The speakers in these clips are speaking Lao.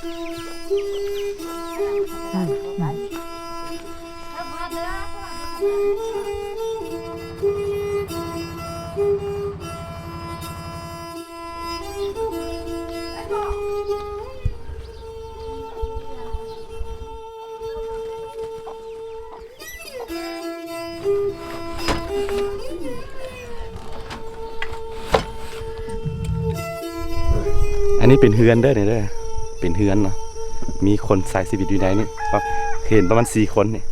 ອັນນີ້ເປັນເຮືອນເດີ ນີ້ເດີ ເປັນເຮືອນເນາະ ມີຄົນໃຊ້ຊີວິດຢູ່ໃນນີ້ ເຫັນປະມານສີ່ຄົນນີ້.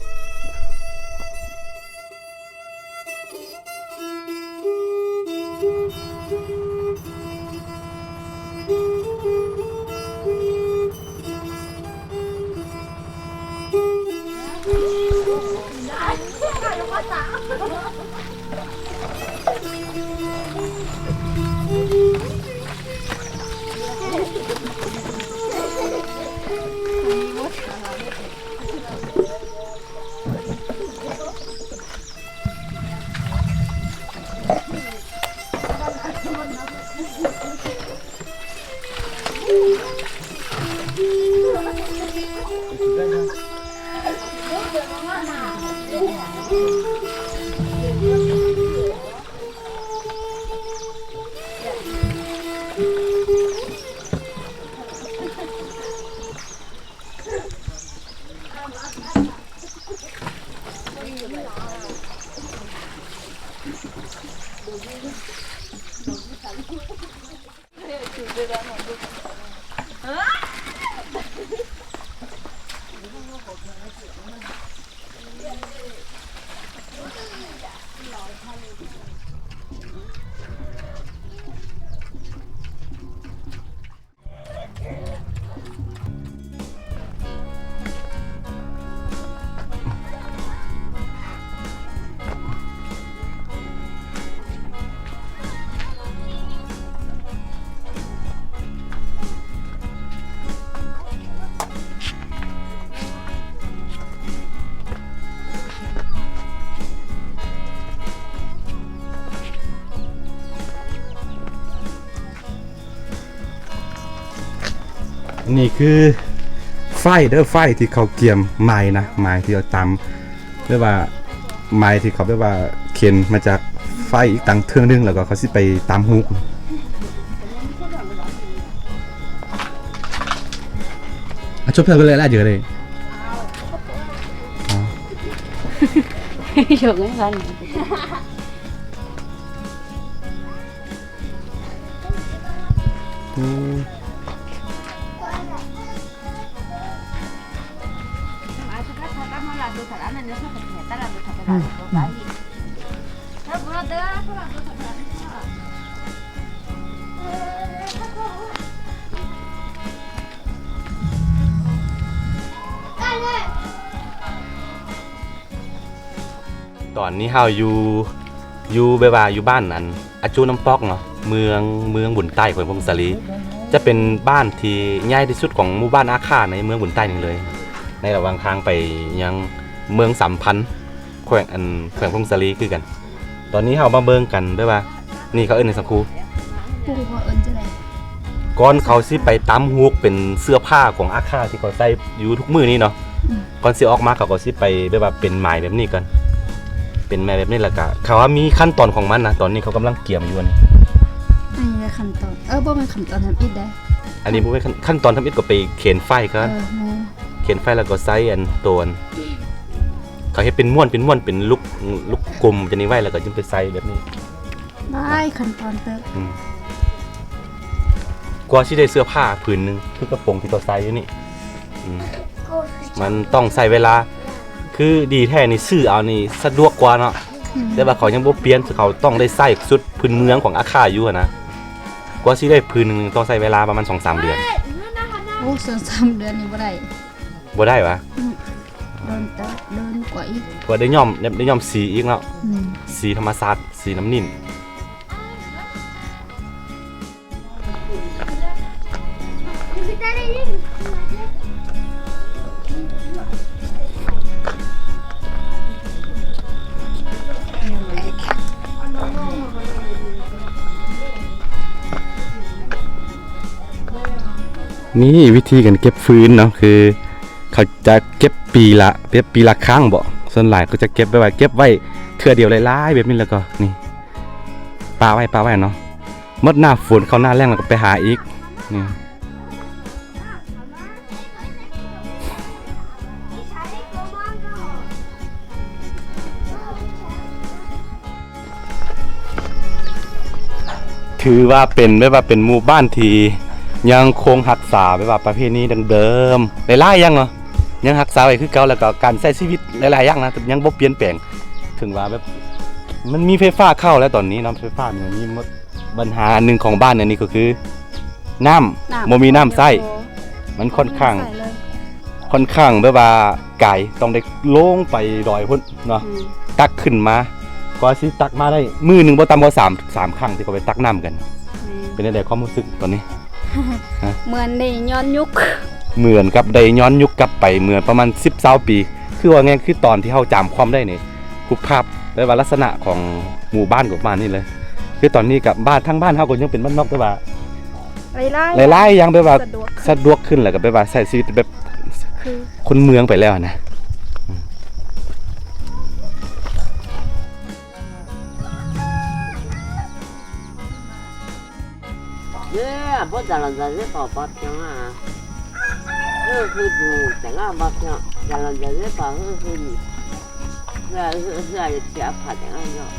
ນີ້ຄືໄຟເດີ ໄຟທີ່ເຂົາກຽມໄມ້ນະ ໄມ້ທີ່ເອົາຕຳ ແບບວ່າໄມ້ທີ່ເຂົາແບບວ່າເຂັນມາຈາກໄຟອີກຕັງເທື່ອໜຶ່ງ ແລ້ວກໍເຂົາຊິໄປຕຳຫູກ. ອ່ະ chụp hình lại là được rồi. Ờ. Chụp cái hình. Ừm. Ừm. ຕອນນີ້ເຮົາຢູ່ ຢູ່ແບບວ່າຢູ່ບ້ານອັນອາຈູນ້ຳປອກເນາະ ເມືອງ ເມືອງບຸນໃຕ້ ແຂວງຜົ້ງສາລີ ຈະເປັນບ້ານທີ່ໃຫຍ່ທີ່ສຸດຂອງໝູ່ບ້ານອາຄາໃນເມືອງບຸນໃຕ້ນີ້ເລີຍ ໃນລະຫວ່າງທາງໄປຍັງເມືອງສຳພັນ ແຂວງ ອັນ ແຂວງຜົ້ງສາລີຄືກັນ. ຕອນນີ້ເຮົາມາເບິ່ງກັນເດີວ່າ ນີ້ເຂົາເອີ້ນຫຍັງຊັ້ນຄູ? ປູເຂົາເອີ້ນຈັ່ງໃດ? ກ່ອນເຂົາຊິໄປຕຳຫູກເປັນເສື້ອຜ້າຂອງອາຄາທີ່ເຂົາໃສ່ຢູ່ທຸກມື້ນີ້ເນາະ ອືມ ກ່ອນຊິອອກມາເຂົາກໍຊິໄປແບບວ່າເປັນໄມ້ແບບນີ້ກ່ອນ ເປັນໄມ້ແບບນີ້ ແລ້ວກະເຂົາວ່າມີຂັ້ນຕອນຂອງມັນນະ ຕອນນີ້ເຂົາກຳລັງກຽມຢູ່ ອັນນີ້ ອັນນີ້ແຫຼະຂັ້ນຕອນ ເອີ ບໍ່ແມ່ນຂັ້ນຕອນທຳອິດເດ້ ອັນນີ້ບໍ່ແມ່ນຂັ້ນ ຂັ້ນຕອນທຳອິດກໍໄປເຂັນໄຟກ່ອນ ເອີ ແມ່ນ ເຂັນໄຟແລ້ວກໍໃສ່ອັນໂຕອັນ ເຂົາເຮັດເປັນມ້ວນ ເປັນມ້ວນ ເປັນລູກ ລູກກົມຈັ່ງນີ້ໄວ້ ແລ້ວກໍຈຶ່ງໄປໃສ່ແບບນີ້ ຫຼາຍຂັ້ນຕອນເຕີບ ອືມ ກວ່າຊິໄດ້ເສື້ອຜ້າຜືນໜຶ່ງ ຄືກະໂປງທີ່ເຂົາໃສ່ຢູ່ນີ້ ອືມ ມັນຕ້ອງໃຊ້ເວລາ ຄືດີແທ້ນີ້ຊື້ເອົານີ້ສະດວກກວ່າເນາະ ອືມ ແຕ່ວ່າເຂົາຍັງບໍ່ປ່ຽນ ເຂົາຕ້ອງໄດ້ໃຊ້ຊຸດພື້ນເມືອງຂອງອາຄາຢູ່ຫັ້ນນະ ກວ່າຊິໄດ້ຜືນໜຶ່ງຕ້ອງໃຊ້ເວລາປະມານສອງສາມເດືອນ ໂອ້ ສອງສາມເດືອນນີ້ບໍ່ໄດ້ ບໍ່ໄດ້ຫວາ? ອືມ ໂດນເຕີບ ໂດນກວ່າອີກ ກວ່າໄດ້ຍ້ອມ ໄດ້ ໄດ້ຍ້ອມສີອີກເນາະ ອືມ ສີທຳມະຊາດ ສີນ້ຳນິ້ນ. ເ ນີ້ວິທີການເກັບຟືນເນາະ ຄືເຂົາຈະເກັບປີລະ ເກັບປີລະຄັ້ງບໍ ສ່ວນຫຼາຍເຂົາຈະເກັບແບບວ່າເກັບໄວ້ເທື່ອດຽວຫຼາຍໆແບບນີ້ ແລ້ວກໍນີ້ປະໄວ້ ປະໄວ້ເນາະ ໝົດໜ້າຝົນເຂົ້າໜ້າແລ້ງແລ້ວກໍໄປຫາອີກນີ້. ຖືວ່າເປັນ ແບບວ່າເປັນໝູ່ບ້ານທີ່ຍັງຄົງຮັກສາແບບວ່າປະເພນີດັ້ງເດີມຫຼາຍໆຢ່າງເນາະ ຍັງຮັກສາໄວ້ຄືເກົ່າ ແລ້ວກໍການໃຊ້ຊີວິດຫຼາຍໆຢ່າງນະ ຍັງບໍ່ປ່ຽນແປງ ເຖິງວ່າແບບມັນມີໄຟຟ້າເຂົ້າແລ້ວຕອນນີ້ເນາະ ໄຟຟ້ານີ້ມີໝົດ. ບັນຫາອັນໜຶ່ງຂອງບ້ານອັນນີ້ກໍຄືນ້ຳ ນ້ຳ ບໍ່ມີນ້ຳໃຊ້ ບໍ່ມີ ມັນຂ້ອນຂ້າງ ບໍ່ມີນ້ຳໃຊ້ເລີຍ ຂ້ອນຂ້າງແບບວ່າໄກ ຕ້ອງໄດ້ລົງໄປດອຍພຸ້ນເນາະ ອືມ ຕັກຂຶ້ນມາ ກວ່າຊິຕັກມາໄດ້ ມື້ໜຶ່ງບໍ່ຕ່ຳກວ່າສາມ ສາມຄັ້ງທີ່ເຂົາໄປຕັກນ້ຳກັນ ແມ່ນ ເປັນຈັ່ງໃດຄວາມຮູ້ສຶກຕອນນີ້? ຮະ? ເໝືອນໄດ້ຍ້ອນຍຸກ ເໝືອນກັບໄດ້ຍ້ອນຍຸກກັບໄປເມື່ອປະມານສິບ ຊາວປີ ຄືວ່າງ່າຍ ຄືຕອນທີ່ເຮົາຈຳຄວາມໄດ້ນີ້ ຮູບພາບ ແບບວ່າລັກສະນະຂອງໝູ່ບ້ານກໍປະມານນີ້ເລີຍ ຄືຕອນນີ້ກໍບ້ານ ທາງບ້ານເຮົາກໍຍັງເປັນບ້ານນອກ ແຕ່ວ່າຫຼາຍໆ ຫຼາຍໆຢ່າງ ແບບວ່າສະດວກຂຶ້ນ ສະດວກຂຶ້ນ ແລ້ວກໍແບບວ່າໃຊ້ຊີວິດແບບ ຄື ຄົນເມືອງໄປແລ້ວນະ. ເອີ ບໍ່ຈະລະຈະເຮັດຕໍ່ປັດຈັ່ງອ່າ ເອີ ຄືດູແຕ່ງງານບັດເນາະ ຈະລະຈະເຮັດຕໍ່ ເອີ ຄືນີ້ ເພື່ອ ເພື່ອ ເພື່ອຈະເສຍຜັດຢ່າງນັ້ນເນາະ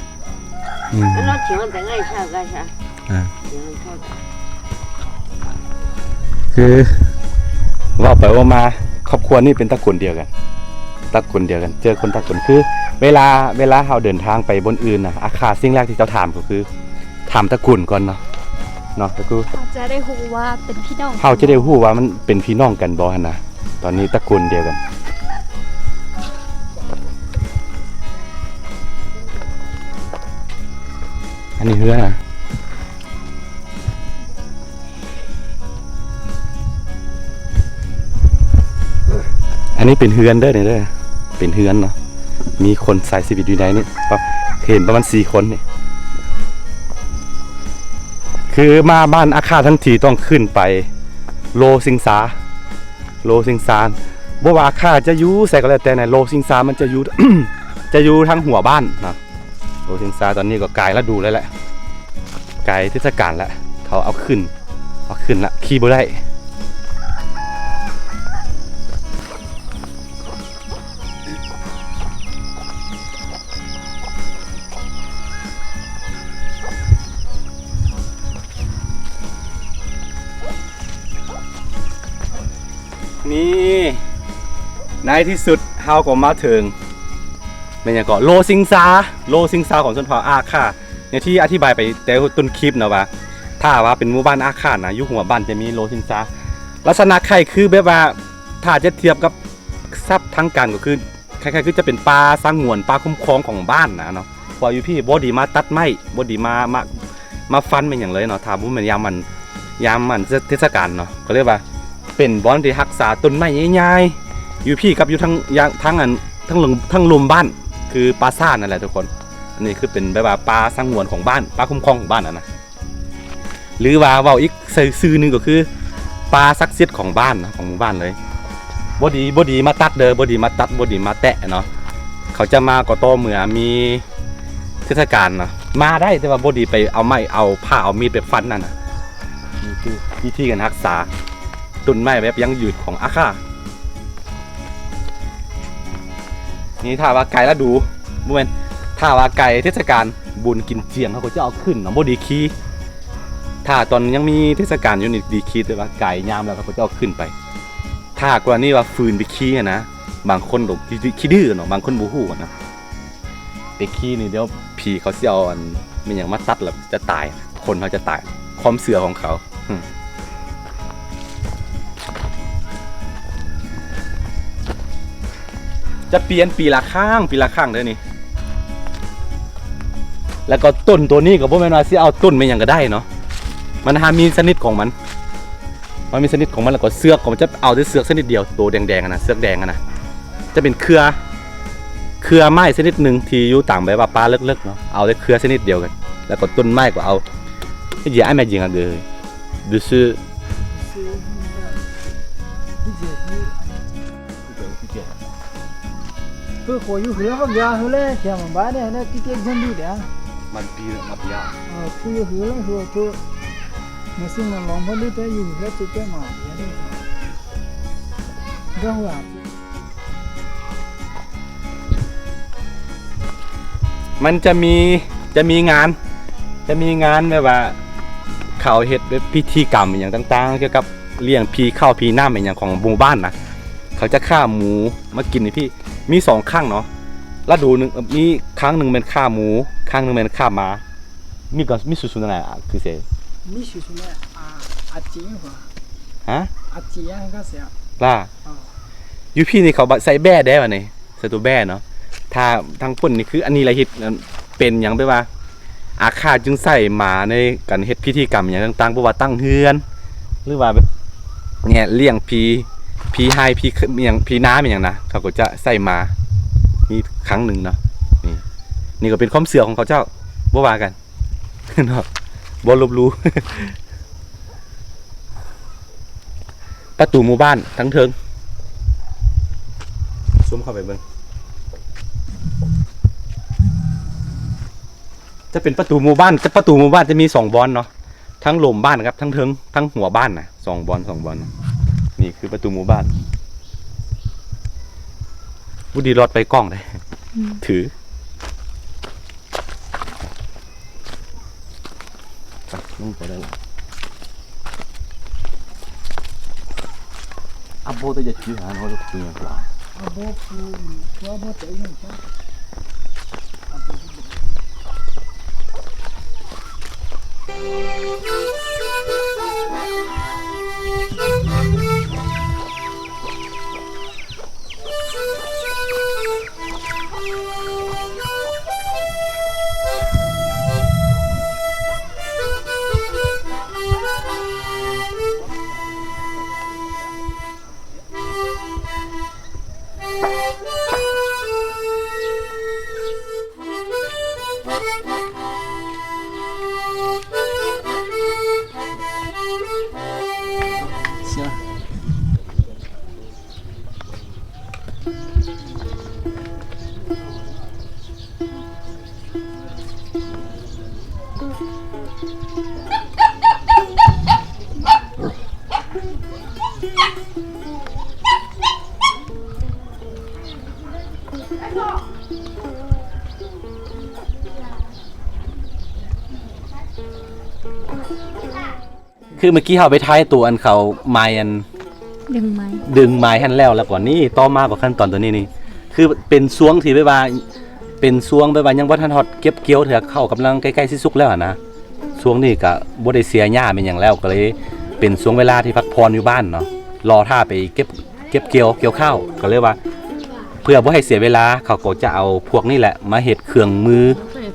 ອືມ ແລ້ວເນາະ ເຖິງວ່າແຕ່ງງານຊາກາຊາ ອ່າ ເຖິງວ່າຊາກາ ຄືເວົ້າໄປເວົ້າມາ ຄອບຄົວນີ້ເປັນຕະກຸນດຽວກັນ ຕະກຸນດຽວກັນ ເຈີຄົນຕະກຸນ ຄືເວລາ ເວລາເຮົາເດີນທາງໄປບ່ອນອື່ນນະ ອາຄາ ສິ່ງແລກທີ່ເຈົ້າຖາມກໍຄື ຖາມຕະກຸນກ່ອນເນາະ ເນາະ ກໍຄືເຮົາຈະໄດ້ຮູ້ວ່າເປັນພີ່ນ້ອງ ເຮົາຈະໄດ້ຮູ້ວ່າມັນເປັນພີ່ນ້ອງກັນບໍ່ຫັ້ນນະ ຕອນນີ້ຕະກຸນດຽວກັນ ອັນນີ້ເຮືອນນະ ອັນນີ້ເປັນເຮືອນເດີ ນີ້ເດີ ເປັນເຮືອນເນາະ ມີຄົນໃຊ້ຊີວິດຢູ່ໃນນີ້ ເຫັນປະມານສີ່ຄົນນີ້ ຄືມາບ້ານອາຄາທັງທີຕ້ອງຂຶ້ນໄປໂລຊິງຊາ ໂລຊິງຊາ ບໍ່ວ່າອາຄາຈະຢູ່ໃສກໍແລ້ວແຕ່ນະ ໂລຊິງຊາມັນຈະຢູ່ ຈະຢູ່ທາງຫົວບ້ານນະ. ໂອ ເຊງຊາຕອນນີ້ກໍກາຍລະດູແລ້ວແຫຼະ ກາຍເທດສະການແລ້ວ ເຂົາເອົາຂຶ້ນ ເອົາຂຶ້ນລະ ຂີ່ບໍ່ໄດ້. ນີ້ ໃນທີ່ສຸດເຮົາກໍມາເຖິງ ແມ່ນຫຍັງເກາະ ໂລຊິງຊາ ໂລຊິງຊາຂອງຊົນເຜົ່າອາຄາ ຢ່າງທີ່ອະທິບາຍໄປແຕ່ຕົ້ນຄລິບນະວ່າ ຖ້າວ່າເປັນໝູ່ບ້ານອາຄານະ ຢູ່ຫົວບ້ານຈະມີໂລຊິງຊາ ລັກສະນະຄ້າຍຄືແບບວ່າ ຖ້າຈະທຽບກັບສັບທາງການກໍຄື ຄ້າຍໆຄືຈະເປັນປ່າສະຫງວນ ປ່າຄຸ້ມຄອງຂອງບ້ານນະເນາະ ເພາະວ່າຢູ່ພີ້ບໍ່ດີມາຕັດໄມ້ ບໍ່ດີມາ ມາ ມາຟັນແມ່ນຫຍັງເລີຍເນາະ ຖ້າບໍ່ແມ່ນຍາມມັນ ຍາມມັນເທດສະການເນາະ ກໍເລີຍວ່າເປັນບ່ອນທີ່ຮັກສາຕົ້ນໄມ້ໃຫຍ່ໆ ຢູ່ພີ້ກັບຢູ່ທາງ ທາງອັນ ທາງ ທາງລຸ່ມບ້ານ ຄືປ່າຊ້ານັ້ນແຫຼະທຸກຄົນ. ອັນນີ້ຄືເປັນແບບວ່າປ່າສະຫງວນຂອງບ້ານ ປ່າຄຸ້ມຄອງຂອງບ້ານຫັ້ນນະ ຫຼືວ່າເວົ້າອີກຊື່ໜຶ່ງກໍຄືປ່າສັກສິດຂອງບ້ານນະ ຂອງໝູ່ບ້ານເລີຍ. ບໍ່ດີ ບໍ່ດີມາຕັດເດີ ບໍ່ດີມາຕັດ ບໍ່ດີມາແຕະເນາະ ເຂົາຈະມາກໍຕໍ່ເມື່ອມີເທດສະການເນາະ ມາໄດ້ ແຕ່ວ່າບໍ່ດີໄປເອົາໄມ້ ເອົາພ້າ ເອົາມີດໄປຟັນນັ້ນນະ. ນີ້ຄືວິທີການຮັກສາຕົ້ນໄມ້ແບບຢັ້ງຢືນຂອງອາຄາ. ນີ້ຖ້າວ່າກາຍລະດູ ບໍ່ແມ່ນ ຖ້າວ່າກາຍເທດສະການບຸນກິນຈຽງ ເຂົາກໍຈະເອົາຂຶ້ນເນາະ ບໍ່ດີຂີ່. ຖ້າຕອນຍັງມີເທດສະການຢູ່ນີ້ດີຂີ່ ແຕ່ວ່າກາຍຍາມແລ້ວເຂົາກໍຈະເອົາຂຶ້ນໄປ. ຖ້າກໍລະນີວ່າຝືນໄປຂີ່ຫັ້ນນະ ບາງຄົນກໍຂີ້ດື້ເນາະ ບາງຄົນບໍ່ຮູ້ຫັ້ນນະ ໄປຂີ່ນີ້ດຽວຜີເຂົາຊິເອົາອັນ ແມ່ນຫຍັງມາຕັດແລ້ວຈະຕາຍ ຄົນເຮົາຈະຕາຍ ຄວາມເຊື່ອຂອງເຂົາ. ຈະປ່ຽນປີລະຄັ້ງ ປີລະຄັ້ງເດີນີ້. ແລ້ວກໍຕົ້ນໂຕນີ້ກໍບໍ່ແມ່ນວ່າຊິເອົາຕົ້ນແມ່ນຫຍັງກໍໄດ້ເນາະ ມັນຫາມີຊະນິດຂອງມັນ ມັນມີຊະນິດຂອງມັນ ແລ້ວກໍເຊືອກກໍຈະເອົາແຕ່ເຊືອກຊະນິດດຽວ ໂຕແດງໆຫັ້ນນະ ເຊືອກແດງຫັ້ນນະ ຈະເປັນເຄືອ ເຄືອໄມ້ຊະນິດໜຶ່ງທີ່ຢູ່ຕາມແບບວ່າປ່າເລິກໆເນາະ ເອົາແຕ່ເຄືອຊະນິດດຽວກັນ ແລ້ວກໍຕົ້ນໄມ້ກໍເອົາ ເອີຍ ອ້າຍແມ່ຍິງອະເດີ ດູຊື່ Pu ko yu hula ko ya hula kya ma ba ne na ti ke jan du da. Ma bi ma bi ya. Pu yu hula ko to. Ma sing na long ba du ta yu hula tu ke ma. Ga hua. ມັນຈະມີ ຈະມີງານ ຈະມີງານແບບວ່າ ເຂົາເຮັດແບບພິທີກຳອີ່ຫຍັງຕ່າງໆ ກ່ຽວກັບລ້ຽງຜີເຂົ້າຜີນ້ຳອີ່ຫຍັງຂອງໝູ່ບ້ານນະ ເຂົາຈະຂ້າໝູມາກິນໃຫ້ພີ້ ມີສອງຄັ້ງເນາະ ລະດູໜຶ່ງ ມີຄັ້ງໜຶ່ງແມ່ນຂ້າໝູ ຄັ້ງໜຶ່ງແມ່ນຂ້າໝາ ມີກໍ ມີສຸດໆນັ້ນແຫຼະ ຄືເຊ ມີສຸດໆນັ້ນ ອາ ອາຈິງຫວາ ຮະ ອາຈິງຫຍັງກໍເຊ ລະ ຢູ່ພີ້ນີ້ເຂົາໃສ່ແບ້ແດ່ບາດນີ້ ໃສ່ໂຕແບ້ເນາະ ຖ້າທາງພຸ້ນນີ້ຄື ອັນນີ້ລະເຮັດ ເປັນຫຍັງແບບວ່າ ອາຄາຈຶ່ງໃສ່ໝາໃນການເຮັດພິທີກຳຫຍັງຕ່າງໆ ບໍ່ວ່າຕັ້ງເຮືອນ ຫຼືວ່າແບບ ແນວລ້ຽງຜີ ຜີໄຮ່ ຜີຫຍັງ ຜີນາ ອີ່ຫຍັງນະ ເຂົາກໍຈະໃສ່ໝາ ມີຄັ້ງໜຶ່ງເນາະ ນີ້ ນີ້ກໍເປັນຄວາມເຊື່ອຂອງເຂົາເຈົ້າ ບໍ່ວ່າກັນ ເນາະ ບໍ່ລົບຫຼູ່ ປະຕູໝູ່ບ້ານທາງເທິງ ຊູມເຂົ້າໄປເບິ່ງ ຈະເປັນປະຕູໝູ່ບ້ານ ຈະ ປະຕູໝູ່ບ້ານຈະມີສອງບ່ອນເນາະ ທັງໂລມບ້ານກັບທັງເທິງ ທັງຫົວບ້ານນະ ສອງບ່ອນ ສອງບ່ອນ ນີ້ຄືປະຕູໝູ່ບ້ານ ຜູ້ດີລອດໄປກ້ອງເດ້ ອືມ ຖື. ໄປ ລົງໄປໄດ້ລະ ອາໂບຕະຢາດກິນຫາເນາະ ຢູ່ຫຍັງກວ່າ ອາໂບຄື ອາໂບຕະອີ່ຫຍັງ ອາໂບ.ຄືເມື່ອກີ້ເຮົາໄປຖ່າຍຕົວອັນເຂົາໄມ້ອັນດຶງໄມ້ ດຶງໄມ້ຫັ້ນແລ້ວ ແລ້ວກໍນີ້ ຕໍ່ມາກໍຂັ້ນຕອນຕົວນີ້ນີ້ ຄືເປັນຊ່ວງທີ່ແບບວ່າ ເປັນຊ່ວງແບບວ່າຍັງບໍ່ທັນຮອດເກັບກ່ຽວເທື່ອ ເຂົ້າກຳລັງໃກ້ໆຊິສຸກແລ້ວຫັ້ນນະ ຊ່ວງນີ້ກະບໍ່ໄດ້ເສຍຫຍ້າແມ່ນຫຍັງແລ້ວ ກໍເລີຍເປັນຊ່ວງເວລາທີ່ພັກຜ່ອນຢູ່ບ້ານເນາະ ລໍຖ້າໄປເກັບ ເກັບກ່ຽວ ກ່ຽວຂ້າວ ກໍເລີຍວ່າ ເພື່ອບໍ່ໃຫ້ເສຍເວລາ ເຂົາກໍຈະເອົາພວກນີ້ແຫຼະມາເຮັດເຄື່ອງມື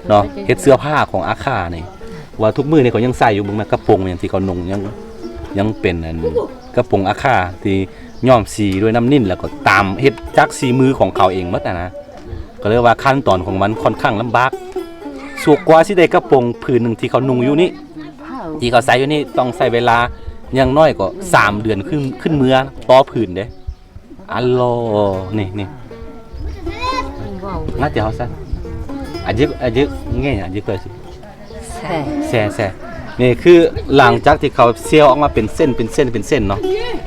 ເນາະ ເຮັດເສື້ອຜ້າຂອງອາຄານີ້ ວ່າທຸກມື້ນີ້ເຂົາຍັງໃສ່ຢູ່ ເບິ່ງນະ ກະໂປງຫຍັງທີ່ເຂົານຸ່ງ ຍັງ ຍັງເປັນອັນ ກະໂປງອາຄາທີ່ຍ້ອມສີດ້ວຍນ້ຳນິ້ນ ແລ້ວກໍຕາມເຮັດຈາກສີມືຂອງເຂົາເອງໝົດຫັ້ນນະ ກໍເລີຍວ່າຂັ້ນຕອນຂອງມັນຂ້ອນຂ້າງລຳບາກ ກວ່າຊິໄດ້ກະໂປງຜືນໜຶ່ງທີ່ເຂົານຸ່ງຢູ່ນີ້ ທີ່ເຂົາໃສ່ຢູ່ນີ້ ຕ້ອງໃຊ້ເວລາຢ່າງໜ້ອຍກໍສາມເດືອນຂຶ້ນ ຂຶ້ນເມືອຕໍ່ຜືນເດ້. ອັນໂລ ນີ້ ນີ້ ມາເຈເຮົາຊະ ອາເຈ ອາເຈ ເງຍ ອາເຈ ເກີດ ແຊ ແຊ ແຊ ນີ້ຄືຫຼັງຈາກທີ່ເຂົາສ່ຽວອອກມາເປັນເສັ້ນ ເປັນເສັ້ນ ເປັນເສັ້ນເນາະ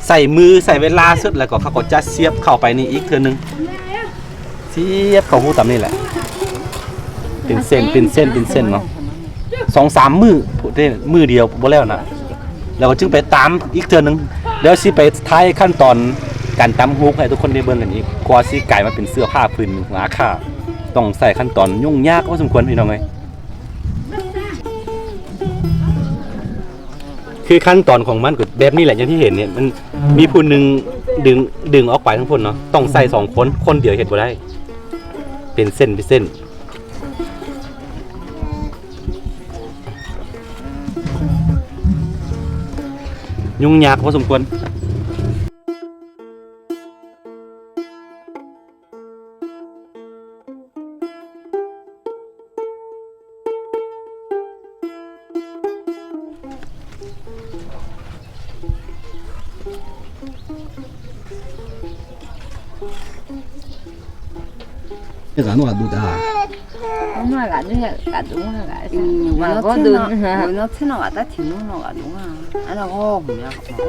ໃຊ້ມື ໃຊ້ເວລາສຸດ ແລ້ວກໍເຂົາກໍຈະສຽບເຂົ້າໄປນີ້ອີກເທື່ອໜຶ່ງ ສຽບເຂົ້າຮູຕາມນີ້ແຫຼະ ເປັນເສັ້ນ ເປັນເສັ້ນ ເປັນເສັ້ນເນາະ ສອງສາມມື້ພຸ້ນເດ້ ມື້ດຽວບໍ່ແລ້ວນະ ແລ້ວກໍຈຶ່ງໄປຕາມອີກເທື່ອໜຶ່ງ ດຽວຊິໄປຖ່າຍຂັ້ນຕອນການຕຳຮູໃຫ້ທຸກຄົນໄດ້ເບິ່ງກັນອີກ ກວ່າຊິກາຍມາເປັນເສື້ອຜ້າຜືນອາຄາ ຕ້ອງໃຊ້ຂັ້ນຕອນຫຍຸ້ງຍາກພໍສົມຄວນພີ່ນ້ອງເອີຍ ຄືຂັ້ນຕອນຂອງມັນກໍແບບນີ້ແຫຼະ ຢ່າງທີ່ເຫັນນີ້ ມັນມີຜູ້ໜຶ່ງດຶງ ດຶງອອກໄປທາງພຸ້ນເນາະ ຕ້ອງໃຊ້ສອງຄົນ ຄົນດຽວເຮັດບໍ່ໄດ້ ເປັນເສັ້ນ ເປັນເສັ້ນ ຫຍຸ້ງຍາກພໍສົມຄວນ. ສ Ega no ga duda. No ga duda, ga duda. Bueno, bueno, no ga ta tinu no ga duda. Ana go, ya, go.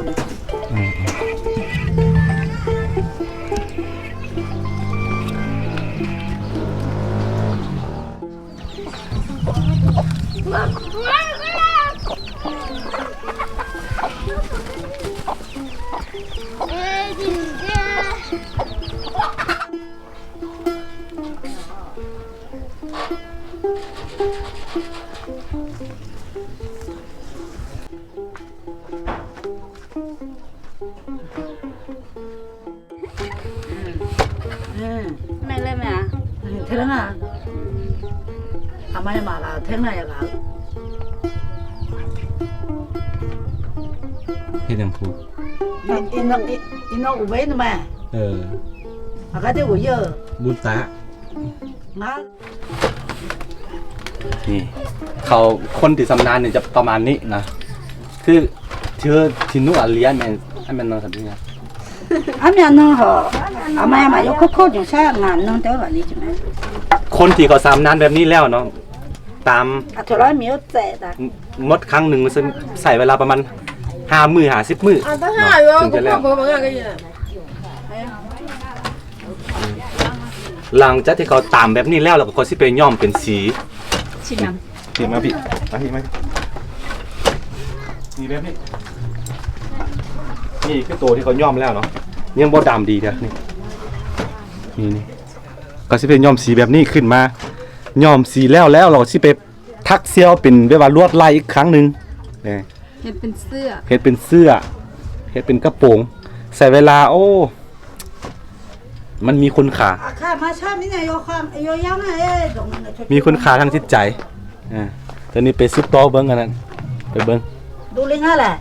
Mai le mai a? Theng a. A mai ma la, theng a ya la. ເຮັດຫຍັງພຸ້ນ? ອີ ອີນົກ ອີ ອີນົກອຸເບນມາ. ເອີ ອາກາເດໂອເຢີ ບຸນຕາ. ມາ ນີ້ ເຂົາ ຄົນທີ່ຊຳນານນີ້ຈະປະມານນີ້ນະ ຄື ຄືທີ່ນຸອາລຽນແມ່ນ ອັນແມ່ນນຳສັນຕິນະ ອາແມ່ນນຳເຮົາ ອາແມ່ມາຢູ່ໂຄດໆຢູ່ຊາງານນຳແຕ່ວ່ານີ້ຈະແມ່ນ ຄົນທີ່ເຂົາຊຳນານແບບນີ້ແລ້ວເນາະ ຕາມ ອາໂທລາມີໂອແຈຕະ ໝົດຄັ້ງໜຶ່ງ ມັນຊິໃຊ້ເວລາປະມານຫ້າມື້ ຫ້າສິບມື້ເນາະ ເຖິງຈະແລ້ວ. ຫຼັງຈາກທີ່ເຂົາຕາມແບບນີ້ແລ້ວ ແລ້ວກໍຂ້ອຍຊິໄປຍ້ອມເປັນສີ ສີດຳ. ພີ້ມາ ພີ້ມາ ພີ້ມາ ນີ້ແບບນີ້ ນີ້ຄືໂຕທີ່ເຂົາຍ້ອມແລ້ວເນາະ ຍັງບໍ່ດຳດີເທື່ອ ນີ້ ນີ້ ນີ້ ກໍຊິໄປຍ້ອມສີແບບນີ້ຂຶ້ນມາ ຍ້ອມສີແລ້ວ ແລ້ວເຮົາກໍຊິໄປ ຖັກສ່ຽວເປັນແບບວ່າລວດລາຍອີກຄັ້ງໜຶ່ງ ເຮັດເປັນເສື້ອ ເຮັດເປັນເສື້ອ ເຮັດເປັນກະໂປງ ໃຊ້ເວລາ ໂອ້ ມັນມີຄຸນຄ່າ ມີຄຸນຄ່າທາງຈິດໃຈ. ເອີ ຕອນນີ້ໄປສືບຕໍ່ເບິ່ງອັນນັ້ນ ໄປເບິ່ງ ດູລິງຫັ້ນແຫຼະ.